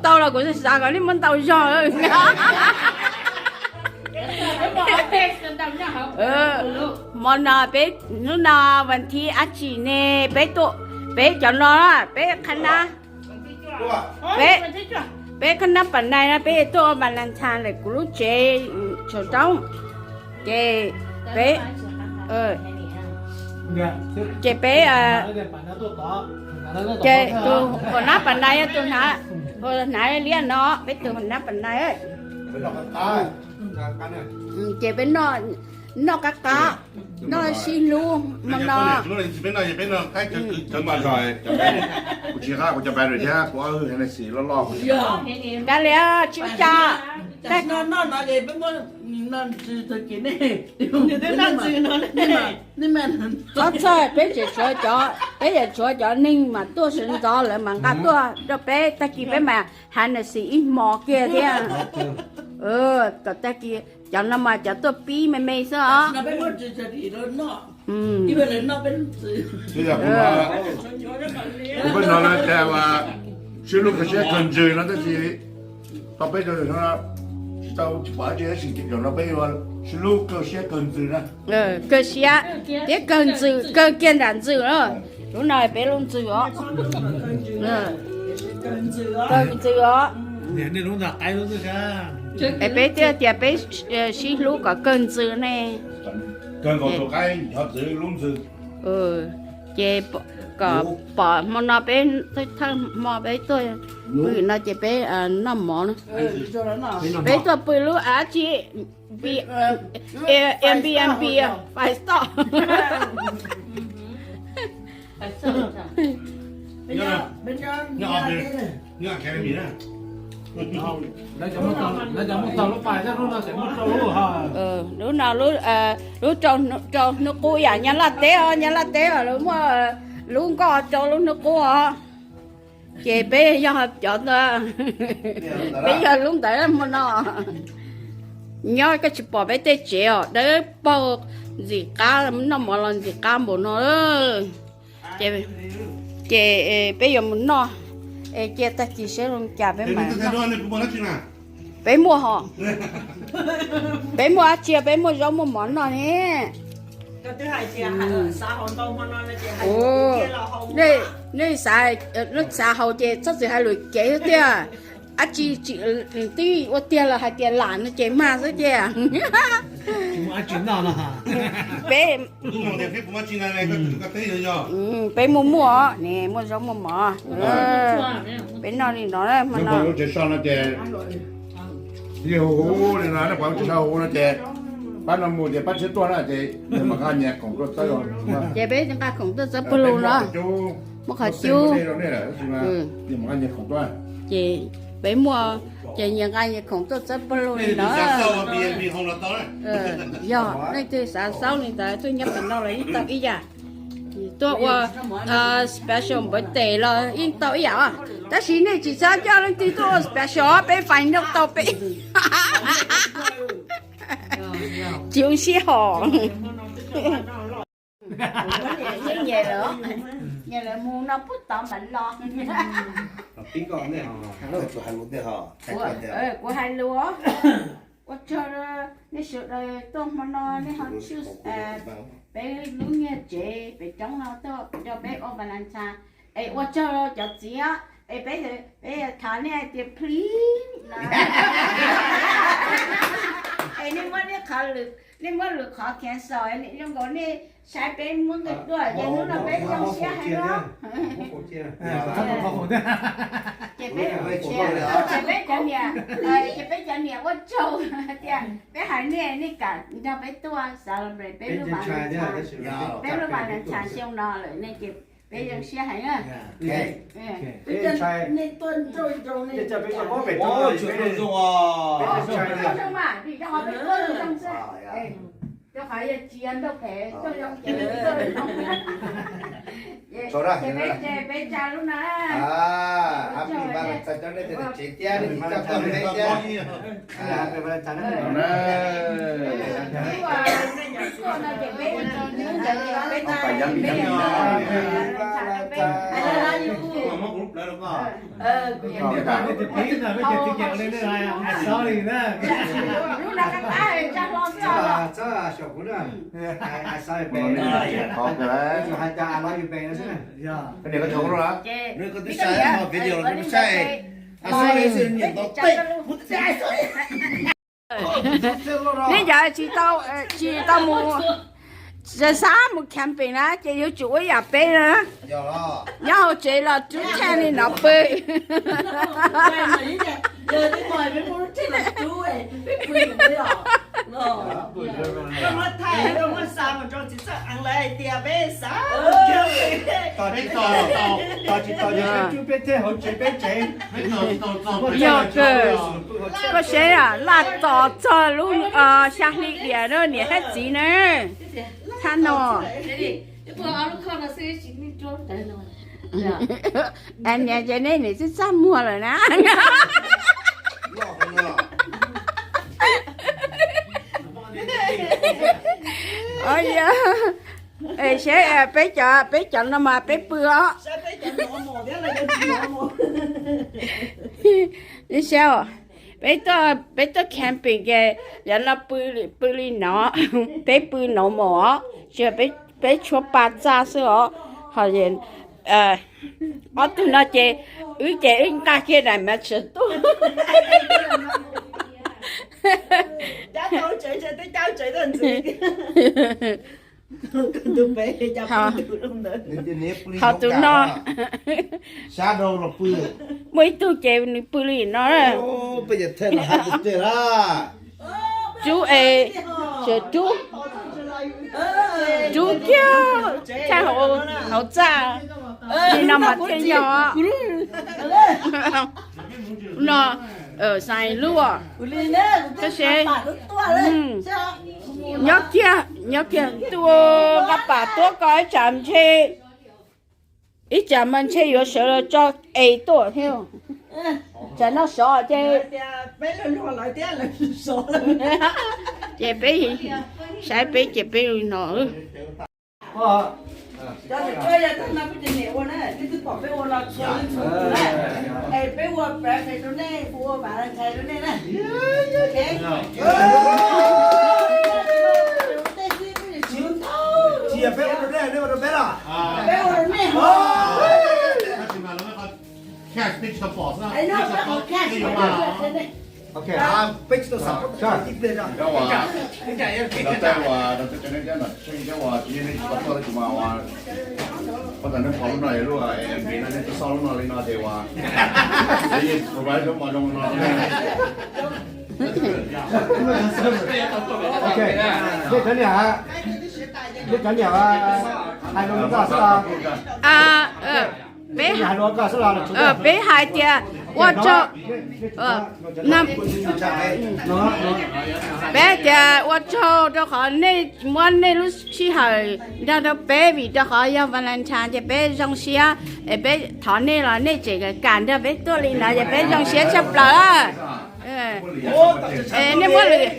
Tau los kuv xav kom nej muab ntau zog. Hmo no peb, hnub no vas thiv dab tsi ne, peb tuaj, peb cov no, peb qhab nab, peb, peb qhab nab pas nais no peb tuaj ua Valentine lawm kuv lub tsev tshav roob. Ces peb, ces peb, ces tus hua nab pas nais yog tus hnav, hnav liab no, peb tus hua nab pas nais. Ces peb noj qab qab, noj sib hlub hmo no. Kab li tsib tsa. Txhob txhawj, peb tseem tshuav cov, peb tseem tshuav cov neeg mas tuaj sawv ntxov lawv mas nqa tuaj rau peb, tag kis peb mas hais nas xis ib hmo kiag thiab. Kom tag kis cov no mas cov tuaj pib me me xwb os. Kuv peb no na tas sib hlub kawg siab kawg ntsws no tab sis tau peb tsis tau tsis pom dab tsi tab sis zaum no peb yuav sib hlub kawg siab kawg ntsws na. Kawg siab thiab kawg ntsws, kawg kiag nram ntsws na. Lub no peb lub ntsws os. Kawg ntsws os. Es peb thiaj tias peb sib hlub kom kawg ntsws ne. Ces kom pom hmo no peb thawj hmo peb tuaj pw no ces peb noj mov, peb tuaj pw lub dab tsi, Airbnb, five star. Lub no lub rau hnub qub yam nyab laj teb os, nyab laj teb os, lawv muaj lub nkoj rau lub hnub qub os. Ces peb yog cov, peb yog lub ntawd hmo no. Nyob koj tsis pom peb tej tsev os, dawb paug, ntxim qab, noj mov los ntxim qab npaum no. Ces peb yuav mus noj, es cia tag kis seb zoo cas peb mam. Peb muaj hos, peb muaj dab tsi, peb muaj zaub muaj mov noj ne. Nej xav, nej xav haus ces txhob txwm hais lus cev xwb tiag. Dab tsi tsis, twb ua tiag los hais tias lam no ces mag xwb tiag. Peb, peb muaj muaj ne, muaj zaub muaj mov. Peb noj li no na. Ces pab no mus ces pab tshiab tuaj na ces mam nqa nyias khoom tuaj txawb. Ces peb nqa khoom tuaj txawb pawg lug no. Muaj qhov cub. Ces peb muaj, ces nyias nqa nyias khoom tuaj txawb pawg lug li no. Yog leej twg xav xaub li ntawd tuaj nyob pem no los yeej tau ib yam. Tuaj ua special birthday los yeej tau ib yam os. Tab sis nej tsis txhob coj leej twg tuaj ua special, peb fais nroj tau peb. Tsis zoo siab hos. Nyias lawv mus no puag tod mam los. Kuv hais lus, ua tsaug nej sawv daws tuaj hmo no nej ho tshwj peb lub niag tsev pem roob no tuaj nrog peb ua Valentine. Es ua tsaug cov txiv os, es peb, peb thov nej hais tias please no. Es nej muab nej qhov lwm, nej muab lwm qhov cancel, zoo nkaus nej saib peb muab nqi tuaj, ces hnub no peb zoo siab heev no. Ces peb, ces peb cov niam, ces peb cov niam ua tsaug tias peb hais nej, nej kam nrog peb tuaj celebrate peb lub Valentine, peb lub Valentine xyoo no lawm ne ces peb zoo siab heev na. Rau qhov yog tsis yog nrau phem tuaj zoo ces peb tuaj zoo. Ces peb tsa lub na. Happy Valentine rau nej tej tsev thiab nej tsis txawj tau peb thiab. Peb, peb, peb, Tus pib no peb cov tiag tiag li na, sorry na. Txhob xyaum kuv na. Qhov kawg, hais tias I love you babe xwb na. Koj niam koj tshua kuv los? Koj twb saib video los koj twb saib. I sorry xwb, niam ntau tej. Neb cov tsis tau, tsis tau mus, xav mus camping na ces yuav tsum ua yam peb na. Nyob hauv tsev los rub thaj li no pw. Yog kawg, koj saib laj tos txog lub xya hli diam na niam thiab txiv na. Thaj no. Niam ces nej niam twb txaj muag lawm na. Seb peb cov, peb cov no mas peb pw os. Saib, peb tuaj camping ces cov no pw li no, peb pw no mus os, tsis yog peb tshuab pa txaj xwb os. Ho ob tug no ces wb ces wb nqa kiag daim mas tsev tuaj. Ho tus no, muaj ib tug ces nws pw li no. Rub es, rub, rub kiag thaj hauv txaj li no mas thiaj yog. No, xav lub, koj saib, nyob kiag, nyob kiag, tuaj nqa pam tuaj koj ib tsam ntshe, ib tsam mas ntshe yuav sawv los tso es tuaj thiab. Tsam no sov ces, ces peb saib peb ces peb li no. Ok, peb tsis tau xav pab tau ib pliag no. Cov tej uas cov tseem neej thiab nom tswv thiab uas tsis yog nej tsis tau tuaj tab sis mas uas pab tau nej pom lub no yog lub Airbnb no nej tuaj xauj lub no li no ces uas yeej provide cov mov zoo no. Ok, nej cov niam, nej cov niam hais lus rau koj xwb los? Peb hais tias ua tsaug, peb hais tias ua tsaug rau qhov nej muab nej lub sij hawm nrog rau peb vim rau qhov yog Valentine ces peb zoo siab, es peb thov nej los nej tseem kam nrog peb tuaj li no ces peb zoo siab tshaj plaws. Nej muab lwm,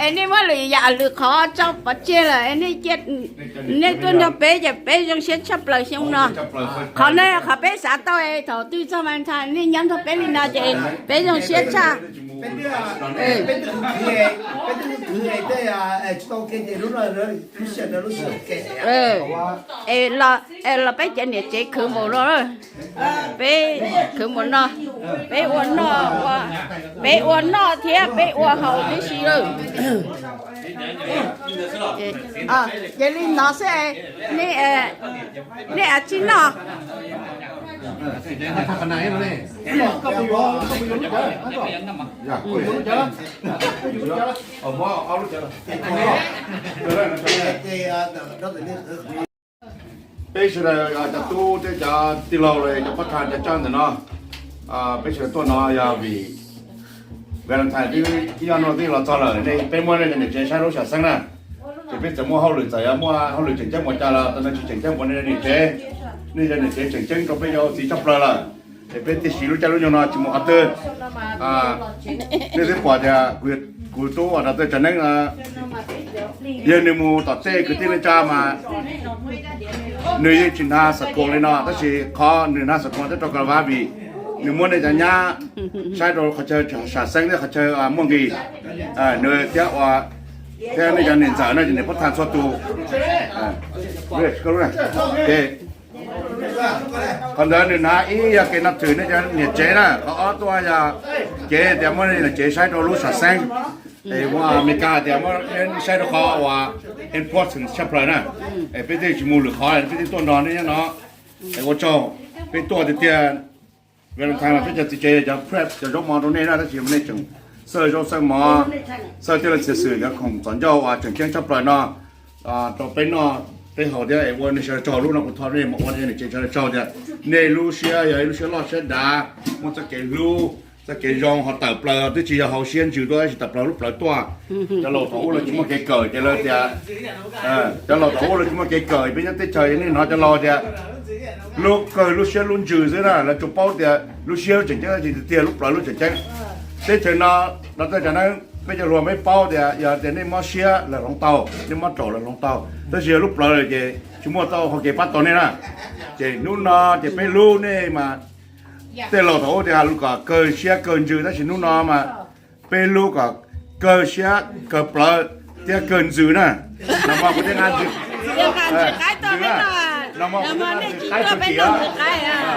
es nej muab lwm yam lwm qhov tso pov tseg lawm, nej tuaj nrog peb ces peb zoo siab tshaj plaws xyoo no. Qhov no qhov peb xav tau es thaum twg txog Valentine nej nyob nrog peb li no ces peb zoo siab tshaj. Los peb cov niam tsev khwv mus los, peb khwv mus no, peb ua noj, peb ua noj thiab peb ua haus tib si lawm. Ces li no xwb, nej tsis noj. Peb sawv daws cov tub thiab cov tij laug los cov pab tha cov tsaj ntawm no, peb sawv daws tuaj no yog vim Valentine twb ib ob hnub twb los txog lawm, nej peb muab nej cov niam tsev saib lub sam xeeb na. Ces peb txawm muaj hauj lwm, txawm yog muaj hauj lwm tseem ceeb mus cas los tau, nej tsis tseem ceeb mus nej niam tsev, nej cov niam tsev tseem ceeb rau peb cov txiv tshaj plaws lawm. Es peb thiaj siv lub caij lub nyoog no tsis mus qhov twg. Nej twb pom tias kuv tub uas nrog tej tsev neeb no, yog nws mus tom tej kwv tij neej tsa mas Nws yeej tsis hnav xam koos li no, tab sis qhov nws hnav xam koos thiab rau koj vab vim nws muab nej cov nyab saib rau qhov chaw sam xeeb thiab qhov chaw muaj nqis. Nws thiab ua thiab nej cov niam ntxawm no ces niam pob tha txhua tus. Qhov ntawd nws hnav ib yog kev noj thwm nej cov niam tsev na, qhov ob tuaj yog kev tias muab nej niam tsev saib rau lub sam xeeb. Es ua Amelikas tias muab saib rau qhov uas important tshaj plaws na. Es peb thiaj tsis mus lwm qhov, peb thiaj tuaj nrog nej nyob no. Es ua tsaug, peb tuaj tiag tiag. Valentine mas peb cov txiv tsev cov prep cov zaub mov rau nej na, tab sis nej tseem xawj zaub xawj mov, xawj tej lus xwm xwm cov khoom txom ncauj uas tseem ceeb tshaj plaws no rau peb noj peb haus thiab. Es ua nej sawv daws tsaug, lub no kuv thov nej mus ua nej niam tsev sawv daws tsaug tias nej lub siab yog ib lub siab loj siab dav, muaj txoj kev hlub, txoj kev zoo ho tawm plaws, twb tsis yog hauv siab ntsws tuaj tab sis tawm plaws lub plawv tuaj. Cov laus thaum ub lawv tsis muaj kev kawm ces lawv tias, cov laus thaum ub lawv tsis muaj kev kawm, peb nyob teb chaws nej hnov cov laus tias lub kawg lub siab lub ntsws xwb na, lawv tsuas paub tias lub siab lub tseem ceeb, tab sis tiag tiag lub plawv lub tseem ceeb. Teb chaws no, no tej cov neeb peb cov hluas peb paub tias yog tias nej mob siab lawv hloov tau, nej mob raum lawv hloov tau, tab sis yog lub plawv lawm ces tsis muaj tau hau kev pab tau nej na. Ces hnub no ces peb hlub nej mas, tej laus thaum ub tias kom kawg siab kawg ntsws, tab sis hnub no mas peb hlub kom kawg siab kawg plawv thiab kawg ntsws na. Nag hmo kuv thiaj nqa ntxwv, nag hmo kuv thiaj nqa ntxwv qaib txhua tim.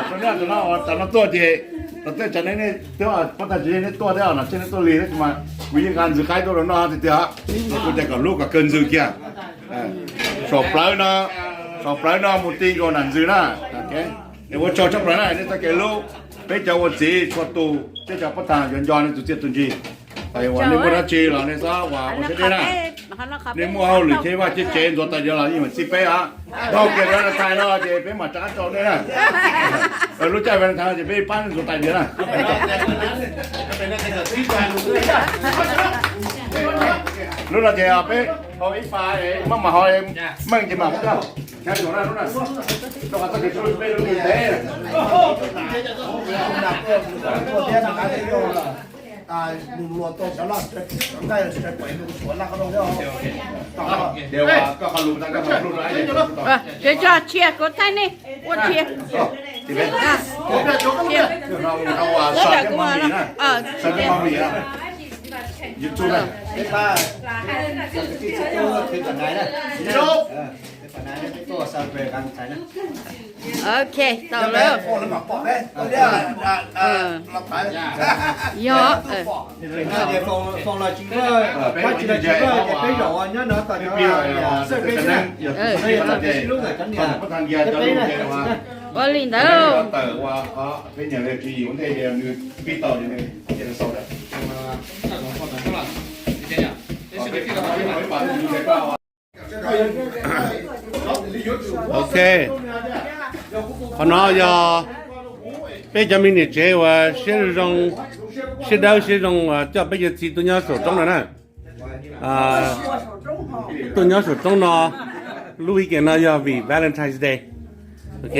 Rau nej tus no, tam no tuaj ces, tam tej tsam nej, nej twb pob tag tsis nej tuaj thiab, no tseg nej tuaj lig thiab mas kuv yeej nqa ntxwv qaib tuaj rau noj tiag tiag. Kuv tias kom hlub kom kawg ntsws kiag. Saum plawv no, saum plawv no mus ti nkaus nram ntxwv na. Es ua tsaug tshaj plaws na nej txoj kev hlub, peb cov ua txiv txhua tus, peb cov pob tag yuav nco nej tus txiaj tus ntsig. Uas nej muaj dab tsi los nej txhob ua siab deb na. Nej muaj hauj lwm cheeb vaj cheeb tsev ntxuav tais diav los yeej mam txib peb os. Tau kiag Valentine no ces peb mam rov qab rau nej na. Lub caij Valentine no ces peb pab nej ntxuav tais diav na. Lub no ces peb haus ib pas, maj mam haus, meej ces mam mus. Rau qhov txoj kev peb lub ntev. Ces tso tshia kuv thaij nej ua tshia. Tshia. Ua YouTube na. Ok, tau lawm. Yog. Ua li ntawd. Ok, qhov no yog peb cov me niam tsev uas siab zoo, siab dawb siab zoo uas coj peb cov txiv tuaj nyob saum roob no na. Tuaj nyob saum roob no, lub weekend no yog vim Valentine's Day. Ok,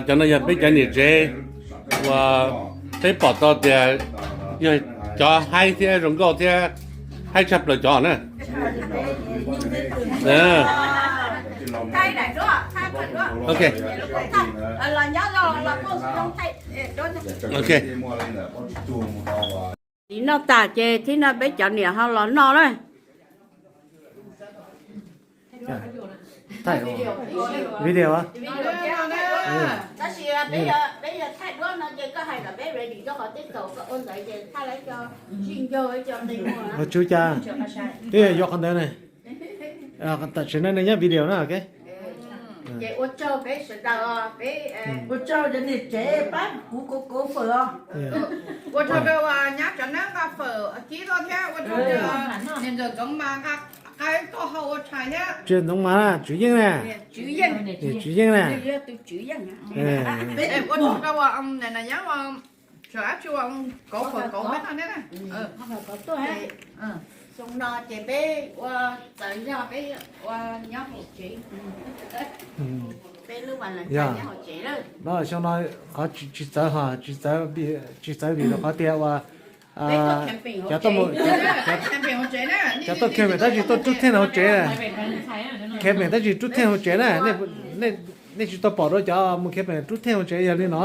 cov no yog peb cov niam tsev uas peb pom tau tias yog cov haib thiab zoo nkauj thiab haib tshaj plaws cov na. Ok. Ok. Noj tas ces thib no peb cov niam ho los noj na. Video. Ua tsuj cas, twb yuav qhov ntawd ne. Tam sim no nws nyob video na, ok. Ces ua tsaug peb sawv daws, peb ua tsaug cov niam tsev pab kuv kov kov fawm os. Ua tsaug rau nyab cov neeb nqa fawm kib tuaj thiab ua tsaug rau niam ntxawm Ntxoov Mas nqa qaib tuaj hau ua tshais thiab. Ntxoov Mas, Tswv Yeej na. Tswv Yeej na. Ua tsaug rau Nyab kauv fawm kauv peb no thiab na. Xyoo no ces peb ua txawv zog peb ua nyob hauv tsev. Peb lub Valentine nyob hauv tsev lawm. Xyoo no qhov tsis txawv, tsis txawv vim rau qhov tias ua Cov tuaj mus, cov tuaj camping tab sis tuaj rub theej hauv tsev na. Camping tab sis rub theej hauv tsev na. Nej tsis tau pom dua cov mus camping rub theej hauv tsev yog li no.